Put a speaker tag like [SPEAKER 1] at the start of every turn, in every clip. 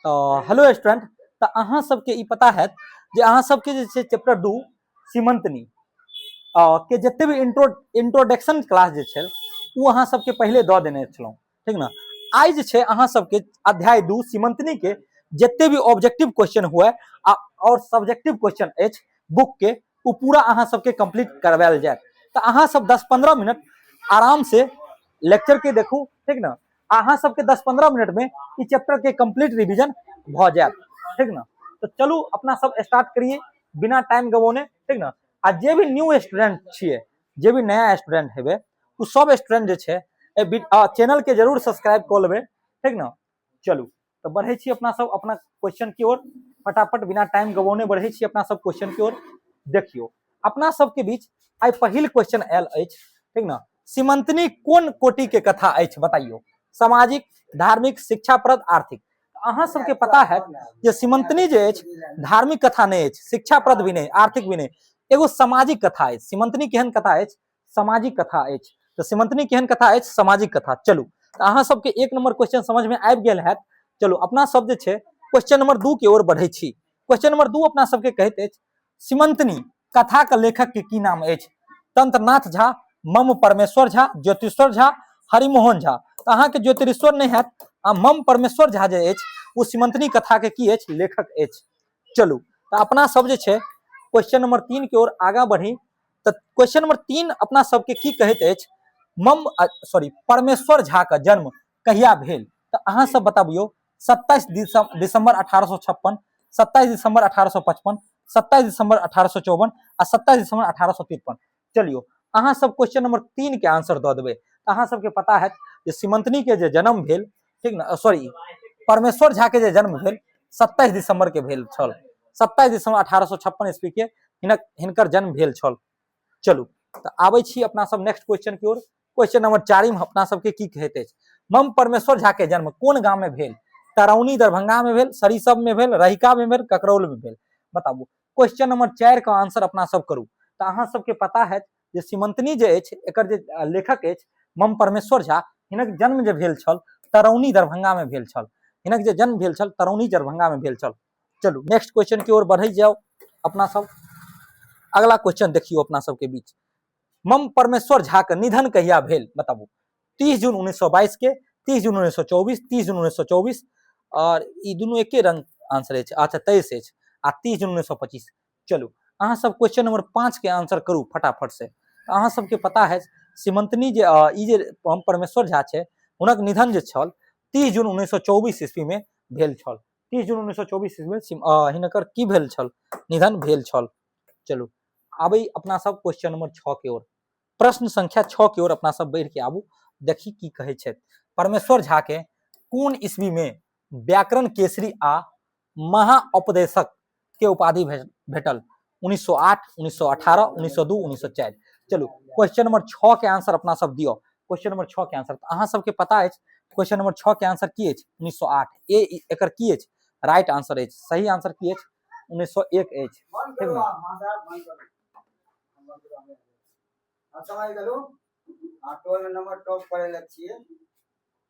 [SPEAKER 1] तऽ hello student, तऽ अहाँ सबके ई पता हैत जे अहाँ सबके जे छै चैप्टर 2 सीमंतनी के जते भी इंट्रोडक्शन क्लास जे छल ओ अहाँ सबके पहिले दऽ देने छलहुँ, ठीक ने। आइ जे छै अहाँ सबके अध्याय 2 सीमंतनी के जते भी ऑब्जेक्टिव क्वेश्चन हुए आ और सब्जेक्टिव क्वेश्चन अछि बुक के, ओ पूरा अहाँ सबके कंप्लीट करवायल जायत। तऽ अहाँ सब 10-15 मिनट आराम से लेक्चर के देखू, ठीक ने। अहाँ सबके 10-15 मिनट में ई चैप्टर के कंप्लीट रिवीजन भऽ जायत, ठीक ने। तो चलू अपना सब स्टार्ट करिए बिना टाइम गवौने, ठीक ने। आ जे भी न्यू स्टूडेंट छियै, जे भी नया स्टूडेंट हेबै, ओ सब स्टूडेंट जे छै चैनल के जरूर सब्सक्राइब कऽ लेबै, ठीक ने। चलू तऽ बढ़ै छी अपना सब अपना क्वेश्चन की ओर, फटाफट बिना टाइम गवौने बढ़ै छी अपना सब क्वेश्चन की ओर। देखियौ अपना सबके बीच आइ पहिल क्वेश्चन आयल अछि, ठीक ने। सीमंतनी कोन कोटि के कथा अछि बताइयो? सामाजिक, धार्मिक, शिक्षाप्रद, आर्थिक। अहाँ सबके पता है जे सीमंतनी जे अछि धार्मिक कथा नहि अछि, शिक्षाप्रद भी नहि, आर्थिक भी नहि, एगो सामाजिक कथा अछि। सीमंतनी केहन कथा अछि? सामाजिक कथा अछि। तऽ सीमंतनी केहन कथा अछि? सामाजिक कथा। चलू तऽ अहाँ सबके 1 नंबर क्वेश्चन समझ में आबि गेल हैत। चलू अपना सब जे छै क्वेश्चन नंबर 2 के ओर बढ़ै छी। क्वेश्चन नंबर 2 अपना सबके कहैत अछि सीमंतनी कथा के लेखक के की नाम अछि? तंत्रनाथ झा, मम परमेश्वर झा, ज्योतिश्वर झा, हरिमोहन झा। तऽ अहाँके ज्योतिश्वर नहि हैत आ मम परमेश्वर झा जे अछि ओ सीमंतनी कथा के की अछि? लेखक अछि। चलू तऽ अपना सब जे छै क्वेश्चन नंबर 3 के ओर आगाँ बढ़ी। तऽ क्वेश्चन नंबर 3 अपना सबके की कहैत अछि? परमेश्वर झा के जन्म कहिया भेल? तऽ अहाँ सब बताबियौ 27 दिसंबर 1856, 27 दिसंबर 1855, 27 दिसंबर 1854 आ 27 दिसंबर 1853। चलियो अहाँ सब क्वेश्चन नंबर 3 के आंसर दऽ देबै। तऽ अहाँ सबके पता हैत जे सीमंतनी के जे जन्म भेल, ठीक ने, सॉरी परमेश्वर झा के जे जन्म भेल 27 दिसंबर के भेल छल। 27 दिसंबर 1856 ईस्वी के हिनकर जन्म भेल छल। चलू तऽ आबै छी अपना सब नेक्स्ट क्वेश्चन की ओर। क्वेश्चन नंबर 4 में अपना सबके की कहैत अछि? मम परमेश्वर झा के जन्म कोन गाम में भेल? तरौनी दरभंगा में भेल, सरिसब में भेल, रहिका में भेल, ककरौल में भेल। बताबू क्वेश्चन नंबर 4 के आंसर अपना सब करू। तऽ अहाँ सबके पता हैत जे सीमंतनी जे अछि एकर जे लेखक अछि मम परमेश्वर झा, हिनक जन्म जे भेल छल तरौनी दरभंगा में भेल छल। हिनक जे जन्म भेल छल तरौनी दरभंगा में भेल छल। चलू नेक्स्ट क्वेश्चन की ओर बढ़ै जाउ अपना सब। अगला क्वेश्चन देखियौ अपना सबके बीच। मम परमेश्वर झा के निधन कहिया भेल? बताबू। 30 जून 1922 के, 30 जून 1924, 30 जून 1924 और ई दुनू एके रंग आंसर अछि। अच्छा 23 अछि आ 30 जून 1925। चलू अहाँ सब क्वेश्चन नंबर 5 के आंसर करू फटाफट से। तऽ अहाँ सबके पता है सीमंतनी जे ई जे मम परमेश्वर झा छै हुनक निधन जे छल 30 जून 1924 ईस्वी में भेल छल। 30 जून 1924 ईस्वी में हिनकर की भेल छल? निधन भेल छल। चलू आबै अपना सब क्वेश्चन नंबर 6 के ओर। प्रश्न संख्या 6 के ओर अपना सब बढ़ि के आबू, देखी की कहै छथि। परमेश्वर झा के कोन ईस्वी में व्याकरण केसरी आ महाउपदेशक के उपाधि भेटल? 1908, 1918, 1902, 1904। चलू क्वेश्चन नंबर 6 के आंसर अपना सब दियौ। क्वेश्चन नंबर 6 के आंसर अहाँ सबके पता अछि। क्वेश्चन नंबर 6 के आंसर की अछि? 1908। ए एकर की अछि? राइट आंसर अछि। सही आंसर की अछि? 1901 अछि, ठीक ने।
[SPEAKER 2] समझ गेलू। आ टोल नंबर टॉप करे ले छियै,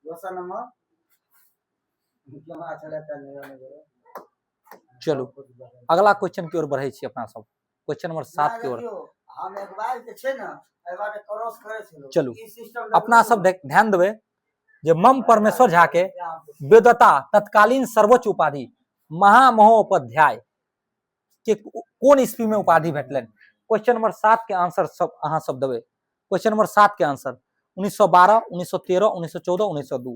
[SPEAKER 2] दोसर नंबर
[SPEAKER 1] चलू अगला क्वेश्चन की ओर बढ़ै छी अपना सब। क्वेश्चन नंबर 7 के ओर।
[SPEAKER 2] हम एक बार जे छै ने एहि बार क्रॉस करै छलहुँ।
[SPEAKER 1] चलू अपना सब ध्यान देबै जे मम परमेश्वर झा के विद्वता तत्कालीन सर्वोच्च उपाधि महामहोपाध्याय के कोन ईस्वी में उपाधि भेटलनि? क्वेश्चन नंबर 7 के आंसर सब अहाँ सब देबै। क्वेश्चन नंबर 7 के आंसर 1912, 1913, 1914, 1902।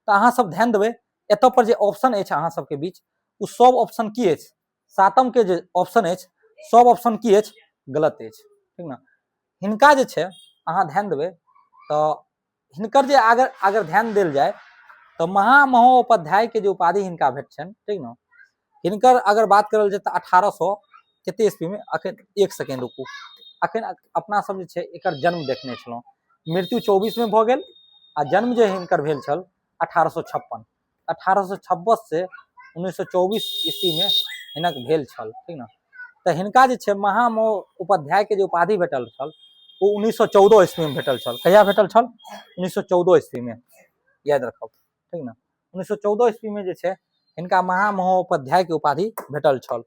[SPEAKER 1] तऽ अहाँ सब ध्यान देबै एतऽ पर जे ऑप्शन अछि अहाँ सबके बीच ओ सब ऑप्शन की अछि? 7 के जे ऑप्शन अछि सब ऑप्शन की अछि? गलत अछि, ठीक ने। हिनका जे छै अहाँ ध्यान देबै तऽ हिनकर जे अगर अगर ध्यान देल जाय तऽ महामहोपाध्याय के जे उपाधि हिनका भेट छनि, ठीक ने। हिनकर अगर बात करल जाय तऽ 1800 कते ईस्वी में, अखन 1 सेकेंड रुकू, अखन अपना सब जे छै एकर जन्म देखने छलहुँ। मृत्यु 24 में भऽ गेल आ जन्म जे हिनकर भेल छल 1856, 1856 से 1924 ईस्वी में हिनक भेल छल, ठीक ने। तऽ हिनका जे छै महामहोपाध्याय के जे उपाधि भेटल छल ओ 1914 ईस्वी में भेटल छल। कहिया भेटल छल? 1914 ईस्वी में, याद रखब, ठीक ने। 1914 ईस्वी में जे छै हिनका महामहोपाध्याय के उपाधि भेटल छल।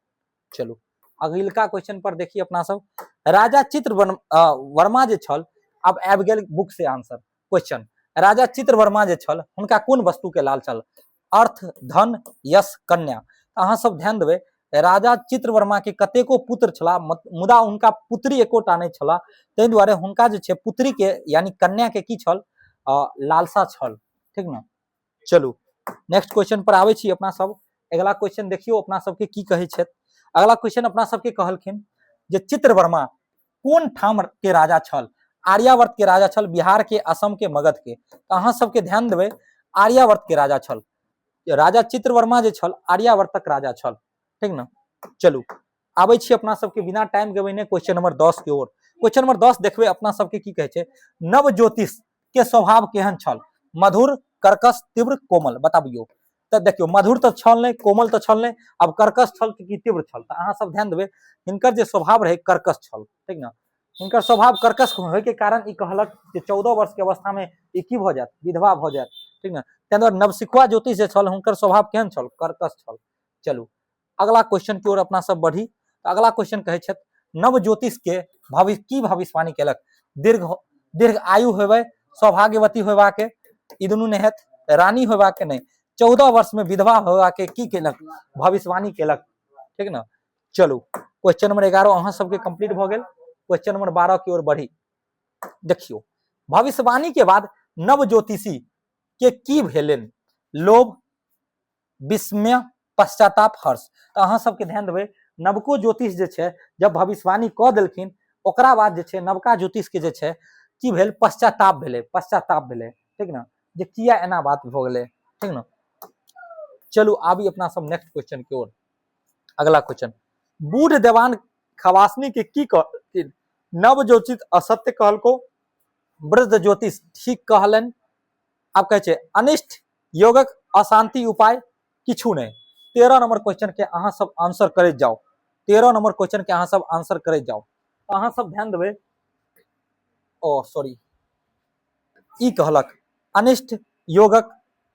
[SPEAKER 1] चलू अगिलका क्वेश्चन पर देखी अपना सब। राजा चित्र वर्मा जे छल, आब आबि गेल बुक से आंसर क्वेश्चन। राजा चित्रवर्मा जे छल हुनका कोन वस्तु के लाल छल? अर्थ, धन, यश, कन्या। अहाँ सब ध्यान देबै, राजा चित्रवर्मा के कतेको पुत्र छला, मुदा हुनका पुत्री एकोटा नहि छला, ताहि दुआरे हुनका जे छै पुत्री के यानी कन्या के की छल? लालसा छल, ठीक ने। चलू नेक्स्ट क्वेश्चन पर आबै छी अपना सब। अगला क्वेश्चन देखियौ अपना सबके की कहै छथि। अगला क्वेश्चन अपना सबके कहलखिन जे चित्रवर्मा कोन ठाम के राजा छल? आर्यावर्त के राजा छल, बिहार के, असम के, मगध के। तऽ अहाँ सबके ध्यान देबै, आर्यावर्त के राजा छल राजा चित्रवर्मा जे छल, आर्यावर्तक राजा छल, ठीक ने। चलू आबै छी अपना सबके बिना टाइम गवेने क्वेश्चन नंबर 10 के ओर। क्वेश्चन नंबर 10 देखबै अपना सबके की कहै छै। नव ज्योतिष के स्वभाव केहन छल? मधुर, कर्कश, तीव्र, कोमल। बताबियौ। तऽ देखियौ, मधुर तऽ छल नहि, कोमल तऽ छल नहि, आब कर्कश छल कि तीव्र छल? तऽ अहाँ सब ध्यान देबै, हिनकर जे स्वभाव रहै कर्कश छल, ठीक ने। हिनकर स्वभाव कर्कश होय के कारण ई कहलक जे 14 वर्ष के अवस्था में ई की भऽ जायत? विधवा भऽ जायत, ठीक ने। ताहि दुआरे नवसिखुआ ज्योतिष जे छल हुनकर स्वभाव केहन छल? कर्कश छल। चलू अगला क्वेश्चन की ओर अपना सब बढ़ी। तऽ अगला क्वेश्चन कहै छथि, नव ज्योतिष के भविष्य की भविष्यवाणी केलक? दीर्घ दीर्घ आयु होबै, सौभाग्यवती होबाके, ई दुनू नहि हैत, रानी होबाके नहि, 14 वर्ष में विधवा होबाके की केलक? भविष्यवाणी केलक, ठीक ने। चलू क्वेश्चन नंबर 11 अहाँ सबके कंप्लीट भऽ गेल। क्वेश्चन नंबर 12 की ओर बढ़ी। देखियौ, भविष्यवाणी के बाद नव ज्योतिषी के की भेलनि? लोभ, विस्मय, पश्चाताप, हर्ष। तऽ अहाँ सबके ध्यान देबै, नवको ज्योतिष जे छै जब भविष्यवाणी कऽ देलखिन ओकरा बाद जे छै नवका ज्योतिष के जे छै की भेल? पश्चाताप भेलै, पश्चाताप भेलै, ठीक ने, जे किया एना बात भऽ गेलै, ठीक ने। चलू आबी अपना सब नेक्स्ट क्वेश्चन के ओर। अगला क्वेश्चन, बूढ़ देवान खवासनी के की कहलखिन? नव ज्योतिष असत्य कहलको, वृद्ध ज्योतिष ठीक कहलनि। आब कहै छै अनिष्ट योगक अशांति उपाय किछु नहि। 13 नंबर क्वेश्चन के अहाँ सब आंसर करैत जाउ। 13 नंबर क्वेश्चन के अहाँ सब आंसर करैत जाउ। अहाँ सब ध्यान देबै, ओ सॉरी, ई कहलक अनिष्ट योगक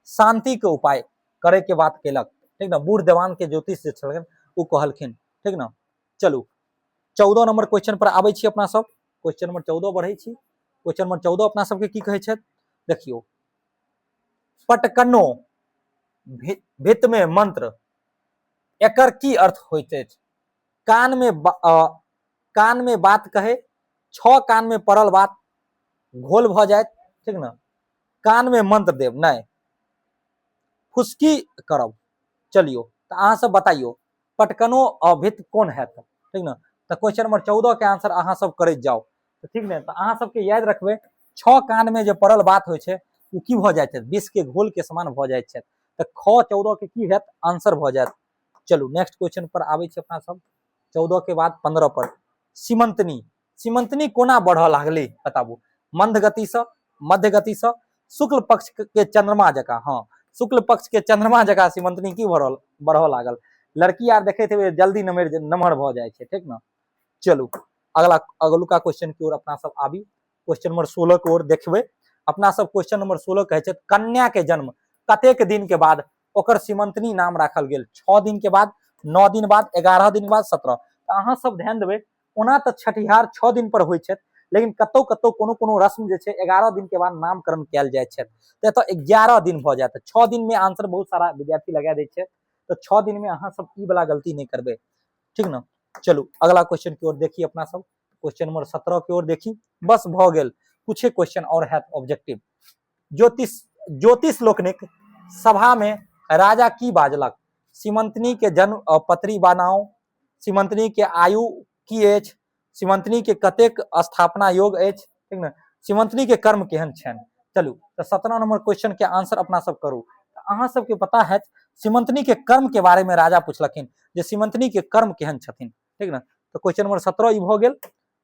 [SPEAKER 1] शांति के उपाय करे के बात केलक, ठीक ने। बूढ़ देवान के ज्योतिष जे छलखिन ओ कहलखिन, ठीक ने। चलू 14 नंबर क्वेश्चन पर आबै छी अपना सब। क्वेश्चन नंबर 14 बढ़ै छी। क्वेश्चन नंबर 14 अपना सबके की कहै छथि? देखियौ, पटकनो भित में मंत्र, एकर की अर्थ होइत अछि? कान में बात कहे, 6 कान में पड़ल बात घोल भऽ जायत, ठीक ने। कान में मंत्र देब नहि, फुसकी करब। चलियो तऽ अहाँ सब बताइयो पटकनो अभित कोन हैत, ठीक ने। तऽ क्वेश्चन नंबर 14 के आंसर अहाँ सब करैत जाउ, तऽ ठीक ने। तऽ अहाँ सबके याद रखबै, 6 कान में जे पड़ल बात होइ छै ओ की भऽ जाइ छै? विष के घोल के समान भऽ जाइ छै। तऽ ख 14 के की हैत? आंसर भऽ जायत। चलू नेक्स्ट क्वेश्चन पर आबै छी अपना सब। 14 के बाद 15 पर, सीमंतनी, सीमंतनी कोना बढ़ऽ लागली बताबू? मंद गतिसँ, मध्य गतिसँ, शुक्ल पक्ष के चंद्रमा जकाँ। हाँ, शुक्ल पक्ष के चंद्रमा जकाँ सीमंतनी की बढ़ऽ लागल। लड़की आर देखैत हेबै जल्दी नमहर नमहर भऽ जाइ छै, ठीक ने। चलू अगला अगलुका क्वेश्चन की ओर अपना सब आबी। क्वेश्चन नंबर 16 के ओर देखबै अपना सब। क्वेश्चन नंबर 16 कहै छै, कन्या के जन्म कतेक दिन के बाद ओकर सीमंतनी नाम राखल गेल? 6 दिन के बाद, 9 दिन बाद, 11 दिन बाद, 17। तऽ अहाँ सब ध्यान देबै, ओना तऽ छठिहार 6 दिन पर होइ छथि, लेकिन कतौ कतौ कोनो कोनो रस्म जे छै 11 दिन के बाद नामकरण कयल जाइ छथि। तऽ एतऽ 11 दिन भऽ जायत। 6 दिन में आंसर बहुत सारा विद्यार्थी लगा दै छै, तऽ 6 दिन में अहाँ सब ई वाला गलती नहि करबै, ठीक ने। चलू अगला क्वेश्चन की ओर देखी अपना सब। क्वेश्चन नंबर 17 की ओर देखी। बस भऽ गेल, कुछे क्वेश्चन और हैत ऑब्जेक्टिव। ज्योतिष ज्योतिष लोकनिक सभा में राजा की बाजलक? सीमंतनी के जन्म पत्री बनाओ, सीमंतनी के आयु की अछि, सीमंतनी के कतेक स्थापना योग अछि, ठीक ने, सीमंतनी के कर्म केहन छनि। चलू तऽ 17 नंबर क्वेश्चन के आंसर अपना सब करू। अहाँ सबके पता है सीमंतनी के कर्म के बारे में राजा पूछलखिन जे सीमंतनी के कर्म केहन छथिन, ठीक ने। तऽ क्वेश्चन नंबर 17 ई भऽ गेल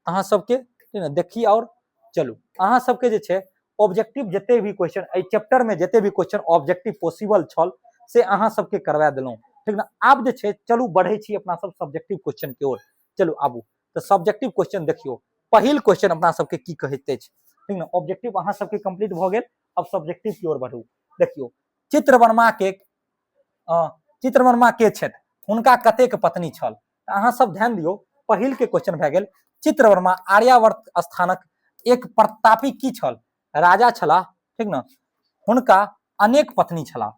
[SPEAKER 1] अहाँ सबके, ठीक ने। देखी और चलू अहाँ सबके जे छै ऑब्जेक्टिव जते भी क्वेश्चन एहि चैप्टर में जते भी क्वेश्चन ऑब्जेक्टिव पॉसिबल छल से अहाँ सबके करवा देलहुँ, ठीक ने। आब जे छै चलू बढ़ै छी अपना सब सब्जेक्टिव क्वेश्चन के ओर। चलू आबू तऽ सब्जेक्टिव क्वेश्चन देखियौ। पहिल क्वेश्चन अपना सबके की कहैत अछि, ठीक ने। ऑब्जेक्टिव अहाँ सबके कंप्लीट भऽ गेल, अब सब्जेक्टिव की ओर बढ़ू। देखियौ, चित्रवर्मा के चित्रवर्मा के छथि, हुनका कतेक पत्नी छल? तऽ अहाँ सब ध्यान दियौ, पहिल के क्वेश्चन भए गेल चित्रवर्मा आर्यावर्त स्थानक एक प्रतापी की छल? राजा छलाह, ठीक ने? हुनका अनेक पत्नी छलाह।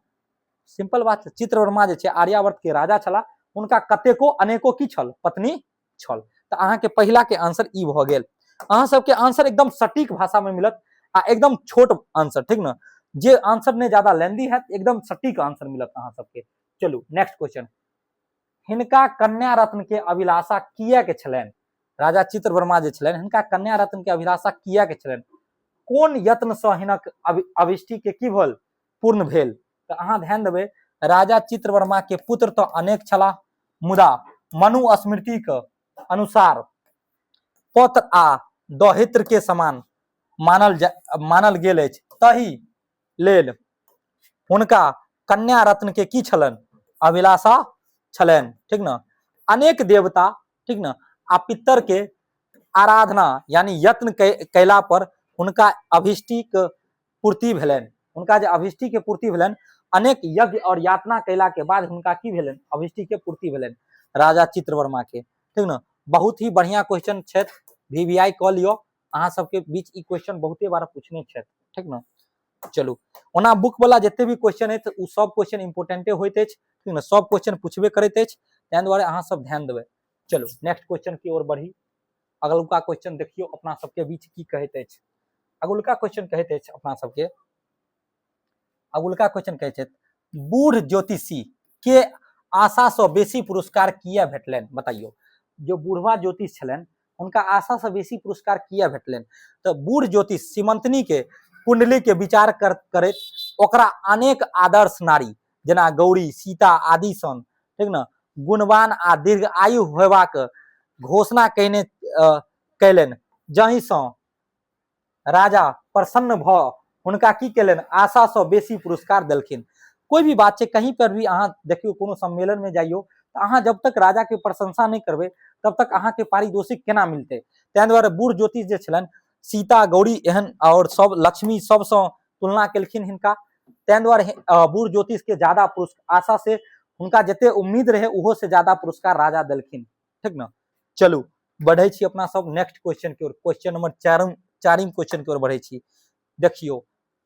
[SPEAKER 1] सिंपल बात छै, चित्रवर्मा जे छै आर्यावर्त के राजा छलाह, हुनका कतेको अनेको की छल? पत्नी छल। तऽ अहाँके पहिला के आंसर ई भऽ गेल। अहाँ सबके आंसर एकदम सटीक भाषा में मिलत आ एकदम छोट आंसर, ठीक ने? जे आंसर नहि ज्यादा लेंदी हैत, एकदम सटीक आंसर मिलत अहाँ सबके। चलू नेक्स्ट क्वेश्चन। हिनका कन्या रत्न के अभिलाषा किया के छलनि? राजा चित्रवर्मा जे छलनि, हिनका कन्या रत्न के अभिलाषा किया के छलनि? कोन यत्न से हिनक अभिष्टि के की भेल? पूर्ण भेल। तऽ अहाँ ध्यान देबै, राजा चित्रवर्मा के पुत्र तऽ अनेक छलाह, मुदा मनुस्मृति के अनुसार पौत्र आ दौहित्र के समान मानल गेल अछि, तही लेल हुनका कन्या रत्न के की छलनि? अभिलाषा छलनि, ठीक ने? अनेक देवता, ठीक ने, आ पितर के आराधना यानी यत्न कैला पर हुनका अभिष्टि के पूर्ति भेलनि। हुनका जे अभिष्टि के पूर्ति भेलनि, अनेक यज्ञ और यातना कैला के बाद हुनका की भेलनि? अभिष्टि के पूर्ति भेलनि राजा चित्रवर्मा के, ठीक ने? बहुत ही बढ़िया क्वेश्चन छथि, VVI कऽ लियौ। अहाँ सबके बीच ई क्वेश्चन बहुते बार पूछने छथि, ठीक ने? चलू, ओना बुक वाला जते भी क्वेश्चन अछि ओ सब क्वेश्चन इम्पोर्टेंटे होइत अछि, ठीक ने? सब क्वेश्चन पूछबे करैत अछि, ताहि दुआरे अहाँ सब ध्यान देबै। चलू नेक्स्ट क्वेश्चन की ओर बढ़ी। अगलुका क्वेश्चन देखियौ अपना सबके बीच की कहैत अछि। अगुलका क्वेश्चन कहैत अछि अपना सबके, अगुलका क्वेश्चन कहैत छथि, बूढ़ ज्योतिषी के आशा से बेसी पुरस्कार किया भेटलनि? बताइयो, जो बूढ़वा ज्योतिष छलनि हुनका आशा से बेसी पुरस्कार किया भेटलनि? तऽ बूढ़ ज्योतिष सीमंतनी के कुंडली के विचार करैत ओकरा अनेक आदर्श नारी जेना गौरी, सीता आदि सन, ठीक ने, गुणवान आ दीर्घ आयु होयबाक घोषणा कयलनि, जाहिसँ राजा प्रसन्न भऽ हुनका की केलनि? आशासँ बेसी पुरस्कार देलखिन। कोई भी बात छै, कहीं पर भी अहाँ देखियौ, कोनो सम्मेलन में जाइयो तऽ अहाँ जब तक राजा के प्रशंसा नहि करबै तब तक अहाँके पारितोषिक केना मिलतै? ताहि दुआरे बूढ़ ज्योतिष जे छलनि सीता, गौरी एहन आओर सब लक्ष्मी सबसँ तुलना केलखिन हिनका, ताहि दुआरे बूढ़ ज्योतिष के ज्यादा पुरस्कार, आशा से हुनका जते उम्मीद रहे ओहो से ज्यादा पुरस्कार राजा देलखिन, ठीक ने? चलू बढ़ै छी अपना सब नेक्स्ट क्वेश्चन के ओर। क्वेश्चन नंबर चारिम, चारिम क्वेश्चन के ओर बढ़ै छी। देखियौ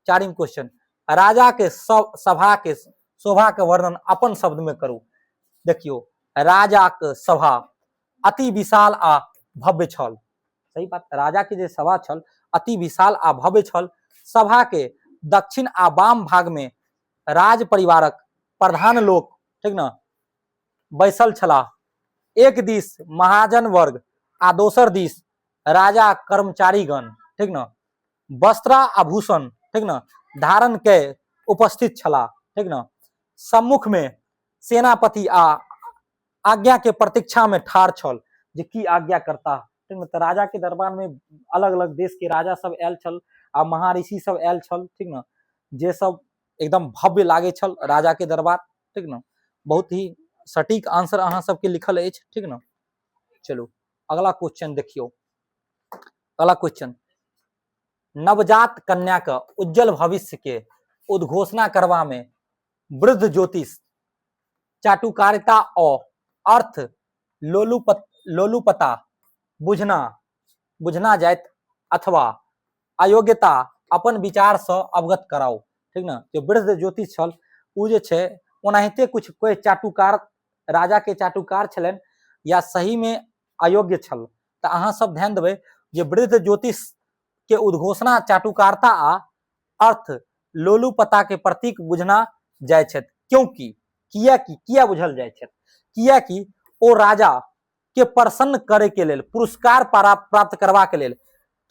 [SPEAKER 1] चारिम क्वेश्चन, राजा के सब सभा के शोभा के वर्णन अपन शब्द में करू। देखियौ, राजा के सभा अति विशाल आ भव्य छल। सही बात, राजा के जे सभा छल अति विशाल आ भव्य छल। सभा के दक्षिण आ वाम भाग में राज परिवारक प्रधान लोक, ठीक ने, बैसल छलाह। एक दिस महाजन वर्ग आ दोसर दिस राजा कर्मचारीगण, ठीक ने, वस्त्रा आभूषण, ठीक ने, धारण के उपस्थित छलाह, ठीक ने। सम्मुख में सेनापति आ आज्ञा के प्रतीक्षा में ठाढ़ छल जे की आज्ञा करता, ठीक ने। तऽ राजा के दरबार में अलग अलग देश के राजा सब आयल छल आ महर्षि सब आयल छल, ठीक ने, जे सब एकदम भव्य लागे छल राजा के दरबार, ठीक ने। बहुत ही सटीक आंसर अहाँ सबके लिखल अछि, ठीक ने। चलू अगला क्वेश्चन देखियौ। अगला क्वेश्चन, नवजात कन्या के उज्जवल भविष्य के उद्घोषणा करबा में वृद्ध ज्योतिष चाटुकारिता और अर्थ लोलुपता बुझना बुझना जाइत अथवा अयोग्यता अपन विचार से अवगत कराउ, ठीक ने। जो वृद्ध ज्योतिष छल ओ जे छै ओनाहिते कुछ कोई चाटुकार, राजा के चाटुकार छलनि या सही में अयोग्य छल। तऽ अहाँ सब ध्यान देबै जे वृद्ध ज्योतिष के उद्घोषणा चाटुकारता आ अर्थ लोलुपता के प्रतीक बुझना जाइ छथि, क्योंकि किया की किया बुझल जाइ छथि? कियाकि ओ राजा के प्रसन्न करे के लेल, पुरस्कार प्राप्त करबा के लेल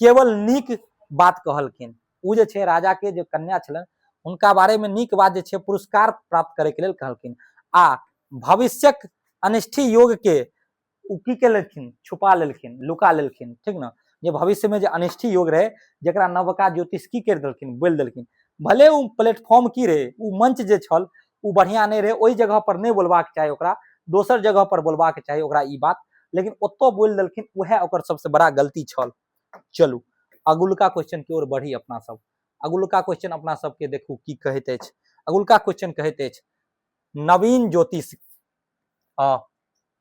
[SPEAKER 1] केवल नीक बात कहलखिन। ओ जे छै राजा के जे कन्या छलनि हुनका बारे में नीक बात जे छै पुरस्कार प्राप्त करे के लेल कहलखिन आ भविष्यक अनिष्टि योग के ओ की केलखिन? छुपा लेलखिन, लुका लेलखिन, ठीक ने। जे भविष्य में जे अनिष्टि योग रहे जकरा नवका ज्योतिष की करि देलखिन? बोलि देलखिन। भले ओ प्लेटफॉर्म की रहे, ओ मंच जे छल ओ बढ़िया नहि रहे, ओहि जगह पर नहि बोलबाक चाही ओकरा, दोसर जगह पर बोलबाक चाही ओकरा ई बात, लेकिन ओतऽ बोलि देलखिन, उएह ओकर सबसे बड़ा गलती छल। चलू अगुलका क्वेश्चन की ओर बढ़ी अपना सब। अगुलका क्वेश्चन अपना सबके देखू की कहैत अछि। अगुलका क्वेश्चन कहैत अछि, नवीन ज्योतिष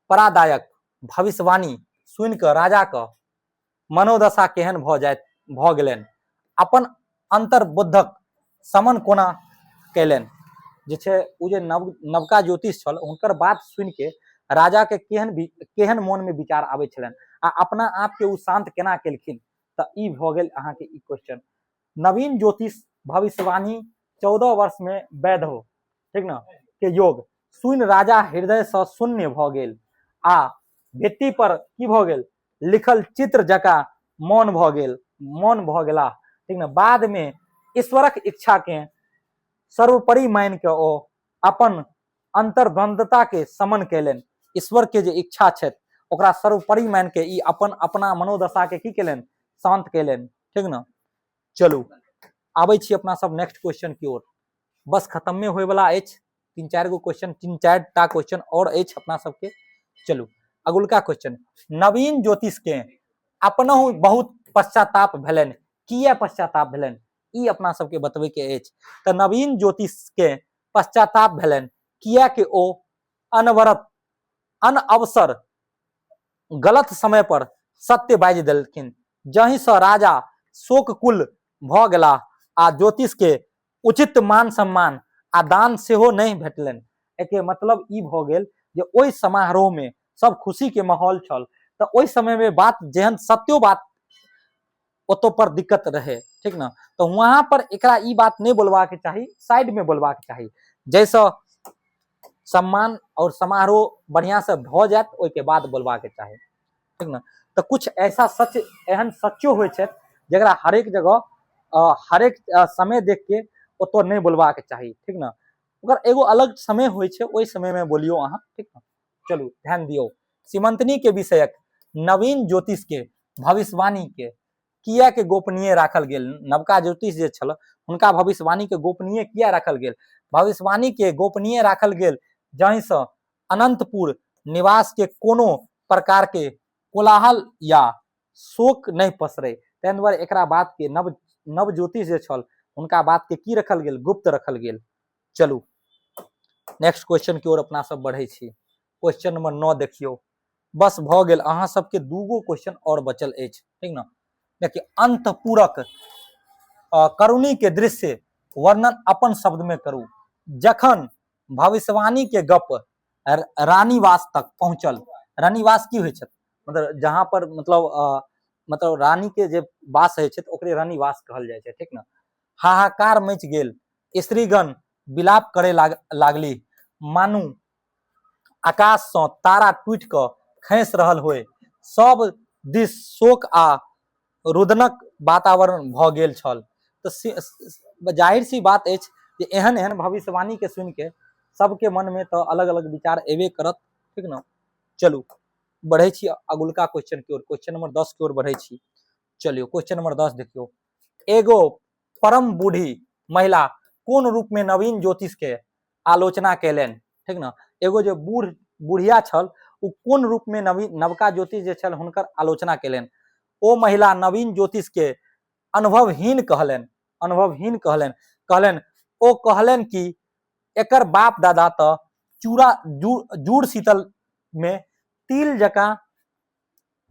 [SPEAKER 1] परादायक भविष्यवाणी सुनि कऽ राजाके मनोदशा केहन भऽ जाइत भऽ गेलनि? अपन अन्तर्बुद्धक शमन कोना कयलनि? जे छै ओ जे नवका ज्योतिष छल, हुनकर बात सुनिके राजाके केहन मोनमे विचार आबै छलनि आ अपना आपके ओ शान्त केना केलखिन? तऽ ई भऽ गेल अहाँके ई क्वेश्चन। नवीन ज्योतिष भविष्यवाणी 14 वर्षमे वैधव, ठीक ने, के योग सुनि राजा हृदयसँ शून्य भऽ गेल आ भित्ति पर की भऽ गेल? लिखल चित्र जकाँ मौन भऽ गेल, मौन भऽ गेलाह, ठीक ने। बादमे ईश्वरक इच्छाकेँ सर्वोपरि मानि कऽ ओ अपन अन्तर्द्वन्द्वता के शमन कयलनि। ईश्वर के जे इच्छा छथि ओकरा सर्वोपरि मानि के ई अपन अपना मनोदशा के की कयलनि? शान्त कयलनि, ठीक ने। चलू, आबै छी अपना सब नेक्स्ट क्वेश्चन की ओर। बस खत्मे होयवला अछि, तीन चारि गो क्वेश्चन, तीन चारि टा क्वेश्चन और अछि अपना सबके। चलू, अगुलका क्वेश्चन। नवीन ज्योतिष के अपनहु बहुत पश्चाताप भेलनि। किया पश्चाताप भेलनि, ई अपना सबके बतबै के अछि। तऽ नवीन ज्योतिष के पश्चाताप भेलनि किया कि ओ अनवरत अनअवसर गलत समय पर सत्य बाजि देलखिन, जाहिसँ राजा शोककुल भऽ गेलाह आ ज्योतिष के उचित मान सम्मान आ दान सेहो नहि भेटलनि। एहिके मतलब ई भऽ गेल जे ओहि समारोहमे सब खुशीके माहौल छल, तऽ ओहि समयमे बात जेहन सत्यो बात ओतो पर दिक्कत रहे, ठीक ने। तऽ वहां पर एकरा ई बात नहि बोलबाक चाही, साइड में बोलबाक चाही, जाहिसँ सम्मान और समारोह बढ़िया से भऽ जायत, ओहिके बाद बोलबाक चाही, ठीक ने। तऽ कुछ ऐसा सच, एहन सचो होइ छै जकरा हरेक जगह हरेक समय देख के ओतऽ नहि बोलबाक चाही, ठीक ने। ओकर एगो अलग समय होइ छै, ओहि समय में बोलियौ अहाँ, ठीक ने। चलू, ध्यान दियौ। सीमंतनी के विषयक नवीन ज्योतिष के भविष्यवाणी के किया के गोपनीय राखल गेल? नवका ज्योतिष जे छल, हुनका भविष्यवाणी के गोपनीय किया राखल गेल? भविष्यवाणी के गोपनीय राखल गेल जाहिसँ अनंतपुर निवास के कोनो प्रकार के कोलाहल या शोक नहि पसरे। ताहि दुआरे एकरा बात के नव नव ज्योतिष जे छल, हुनका बात के की रखल गेल? गुप्त रखल गेल। चलू, नेक्स्ट क्वेश्चन की ओर अपना सब बढ़ै छी। क्वेश्चन नंबर 9 देखियौ। बस भऽ गेल, अहाँ सबके दूगो क्वेश्चन और बचल अछि, ठीक ने। देखियौ, अंतपुरक करुणी के दृश्य वर्णन अपन शब्द में करू। जखन भविष्यवाणी के गप रानीवास तक पहुंचल, रानीवास की होइ छै? मतलब जहां पर मतलब रानी के जे वास होइ छै, ओकरे रानीवास कहल जाइ छै, ठीक ने। हाहाकार मचि गेल, स्त्रीगण विलाप करे लागली, मानू आकाशसँ तारा टूटि कऽ खसि रहल होय। सब दिस शोक आ रुदनक वातावरण भऽ गेल छल। तऽ जाहिर सी बात अछि जे एहन एहन भविष्यवाणीके सुनिके सबके मनमे तऽ अलग अलग विचार एबे करत, ठीक ने। चलू, बढ़ै छी अगुलका क्वेश्चन की ओर, क्वेश्चन नंबर 10 की ओर बढ़ै छी। चलियौ, क्वेश्चन नंबर 10 देखियौ। एगो परम बूढ़ी महिला कोन रूप में नवीन ज्योतिष के आलोचना कयलनि? ठीक ने। एगो जे बूढ़ बुढ़िया छल, ओ कोन रूप में नवीन नवका ज्योतिष जे छल हुनकर आलोचना कयलनि? ओ महिला नवीन ज्योतिष के अनुभवहीन कहलनि, अनुभवहीन कहलनि। कहलनि, ओ कहलनि कि एकर बाप दादा तऽ चूड़ा जूड़ शीतल में तिल जकाँ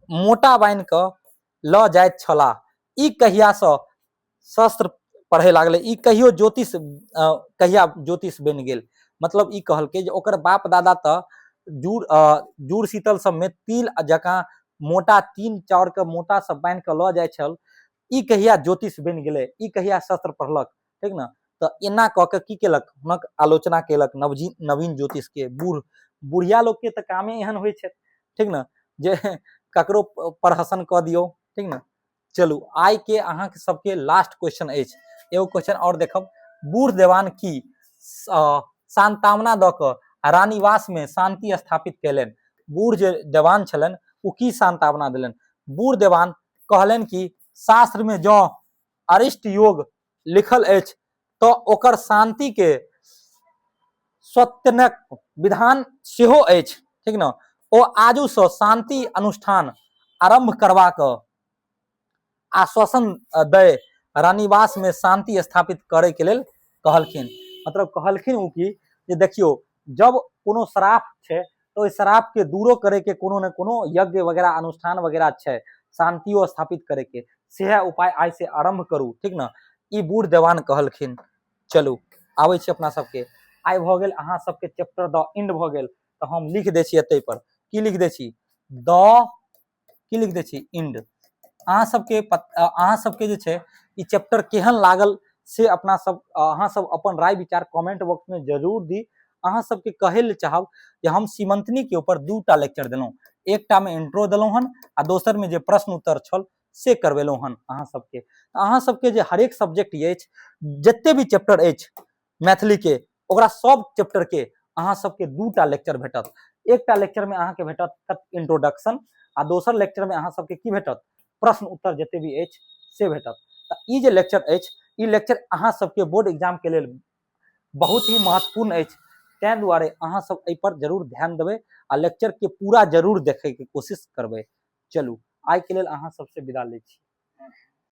[SPEAKER 1] मोटा बान्हि कऽ लऽ जाइत छलाह, ई कहियासँ शस्त्र पढ़े लागलै? ई कहियो ज्योतिष, कहिया ज्योतिष बनि गेल? मतलब ई कहलकै जे ओकर बाप दादा तऽ जूड़ शीतल सबमे तिल जकाँ मोटा तीन चाउरके मोटा सब बान्हि कऽ लऽ जाइ छल, ई कहिया ज्योतिष बनि गेलै? ई कहिया शस्त्र पढ़लक? ठीक ने। तऽ एना कऽ के की केलक? हुनक आलोचना केलक नवीन ज्योतिषके। बुढ़िया लोकके तऽ कामे एहन होइ छै, ठीक ने, जे ककरो प्रहसन कऽ दियौ, ठीक ने। चलू, आइ के अहाँके सबके लास्ट क्वेश्चन अछि। एगो क्वेश्चन और देखब। बूढ़ देवान की सांत्वना दऽ कऽ रानीवास में शांति स्थापित कयलनि? बूढ़ जे देवान छलनि, ओ की सांत्वना देलनि? बूढ़ देवान कहलनि कि शास्त्र में जँ अरिष्ट योग लिखल अछि तऽ ओकर शांति के स्वतनक विधान सेहो अछि, ठीक ने। ओ आजूसँ शांति अनुष्ठान आरंभ करबाक आश्वासन दय रानीवासमे शांति स्थापित करैके लेल कहलखिन। मतलब कहलखिन ओ कि जे देखियौ, जब कोनो श्राप छै तऽ ओहि श्रापके दूरो करैके कोनो ने कोनो यज्ञ वगैरह अनुष्ठान वगैरह छै, शान्तियो स्थापित करैके सएह उपाय आइ से आरम्भ करू, ठीक ने? ई बूढ़ देवान कहलखिन। चलू आबै छी अपना सबके। आइ भऽ गेल अहाँ सबके चैप्टर द एंड भऽ गेल। तऽ हम लिख दै छी एतै पर, की लिख दै छी? द की लिख दै छी? इंड। अहाँ सबके अहाँ सबके जे छै ई चैप्टर केहन लागल से अपना सब अहाँ सब अपन राय विचार कमेंट बॉक्स में जरूर दी। अहाँ सबके कहै लए चाहब जे हम सीमंतनी के ऊपर 2टा लेक्चर देलहुँ, एकटा में इंट्रो देलहुँ हन आ दोसर में जे प्रश्न उत्तर छल से करबेलहुँ हन अहाँ सबके। तऽ अहाँ सबके जे हरेक सब्जेक्ट अछि, जते भी चैप्टर अछि मैथिली के, ओकरा सब चैप्टर के अहाँ सबके 2टा लेक्चर भेटत। एकटा लेक्चर में अहाँके भेटत इंट्रोडक्शन आ दोसर लेक्चर में अहाँ सबके की भेटत? प्रश्न उत्तर जते भी अछि से भेटत। तऽ ई जे लेक्चर अछि, ई लेक्चर अहाँ सबके बोर्ड एग्जाम के लेल बहुत ही महत्वपूर्ण अछि, तैं दुआरे अहाँ सब एहि पर जरूर ध्यान देबै आ लेक्चर के पूरा जरूर देखै के कोशिश करबै। चलू आइ के लेल अहाँ सबसे विदा लै छी।